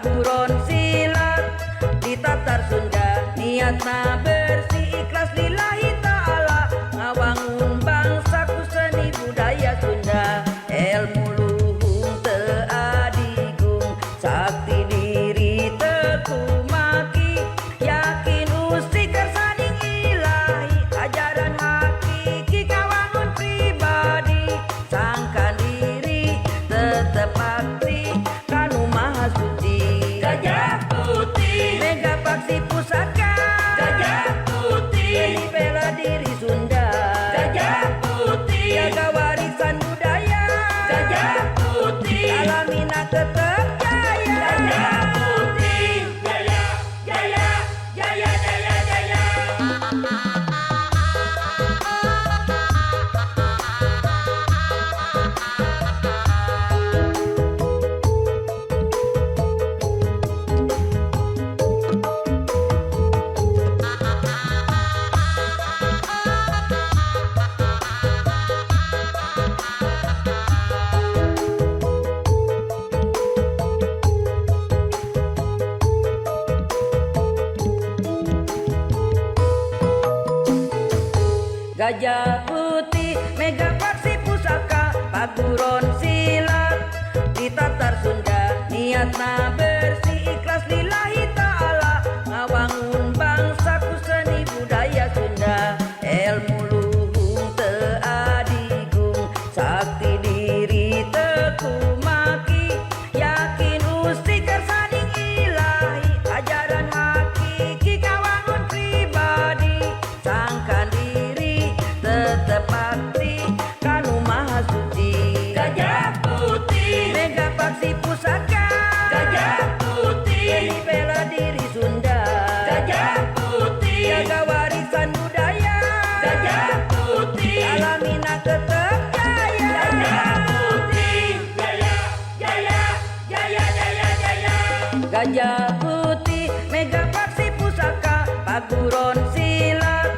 Paguron silat di Tatar Sunda, niatna bersih ikhlas lillahi ta'ala, ngawangun bangsa ku seni budaya Sunda. Ilmu luhung teu adigung, sakti diri teu kumaki, yakin Gusti kersaning ilahi, ajaran hakiki kawangun pribadi, sangkan diri tetep bakti kanu maha suci. Gajah Putih, Mega Paksi Pusaka, Gajah Putih, seni bela diri Sunda, Gajah Putih, jaga warisan budaya, Gajah Putih, Alamina tetep jaya. Gajah Putih, Jaya, Jaya, Jaya, Jaya, Jaya. Gajah Putih Mega Paksi Pusaka, paguron silat di Tatar Sunda, niatna bersih ikhlas lillahi ta'ala, ngawangun bangsa ku seni budaya Sunda. Ilmu luhung teu adigung, sakti diri teu kumaki, yakin Gusti kersaning ilahi, ajaran hakiki kawangun pribadi, sangkan diri tetep bakti kanu maha suci. Gajah Putih, Mega Paksi Pusaka, Gajah Putih, seni bela diri Sunda, Gajah Putih, jaga warisan budaya, Gajah Putih, Alamina tetep jaya. Gajah Putih, Jaya, Jaya, Jaya, Jaya, Jaya. Gajah Putih Mega Paksi Pusaka, paguron silat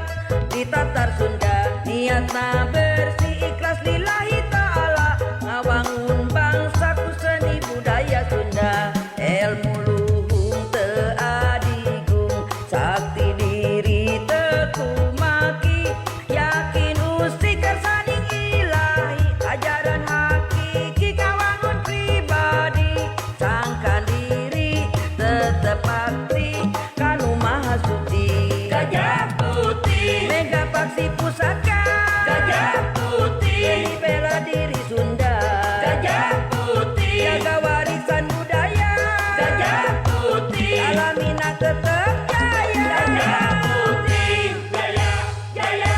di Tatar Sunda, niatna bersih ikhlas lillahi ta'ala, ngawangun bangsa ku seni budaya Sunda. Ilmu luhung teu adigung, sakti diri teu kumaki, yakin Gusti kersaning ilahi, ajaran hakiki kawangun pribadi, sangkan diri tetep bakti kanu maha suci. Gajah Putih, Mega Paksi Pusaka, Gajah Putih, seni bela diri Sunda, Gajah Putih, jaga warisan budaya, Gajah Putih, Alamina tetep jaya. Gajah Putih, Jaya, Jaya,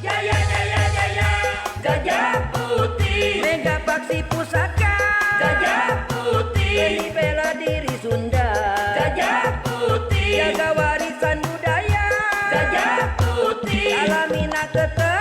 Jaya, Jaya, Jaya. Gajah Putih, Mega Paksi Pusaka, Gajah Putih, seni bela diri Sunda, Gajah Putih, jaga warisan budaya, Gajah Putih, Alamina tetep